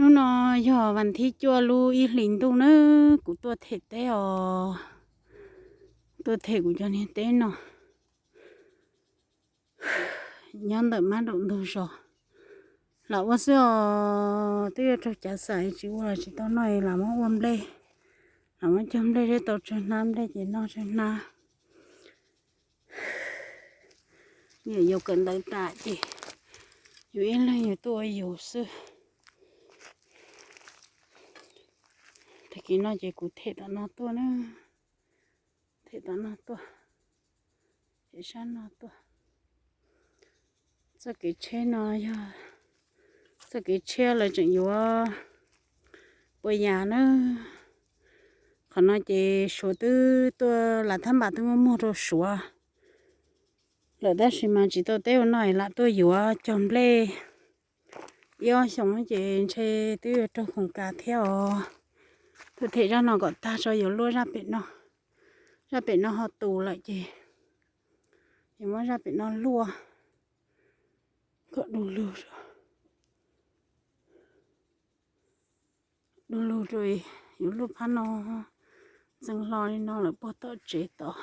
Hnub no yog vas thib cuaj lub ib hlis ntuj na, kuv tuaj them teb os, tuaj them kuv cov niag teb no. Nyob ntawm mab daum ntug zos lam ua xwb os, twb yuav raug cav xam tsis ua los tsis tau noj, lam muab ua nplej, lam muab cog nplej seb tau tsawg hnab nplej ces noj tsawg hnab. Yus kawm ntawv tas ces yus ib leeg yus tuaj ua yus xwb. Tag kis no ces kuv them tom no tuaj na, them tom no tuaj, them sab no tuaj. Txoj kev tsheb no yog txoj kev tshiab lawv tseem yuav puas yas na. Qhov no ces Suav twb tuaj, lav thab npas twb muab muag rau Suav lawm tab sis mas tsis tau teb ua noj es lam tuaj yuav cog nplej. Ib ob xyoos ces ntshe twb yuav raug khoom kas thiab os. Tuaj them zaj no kom tag tso yuav luaj zaj pem no. Zaj pem no ho tus lawm ces yuav muab zaj pem no luaj kom du lug, du lug rau, yuav luaj phab no ntxeev hlo li no lawm puag tom tsev tod.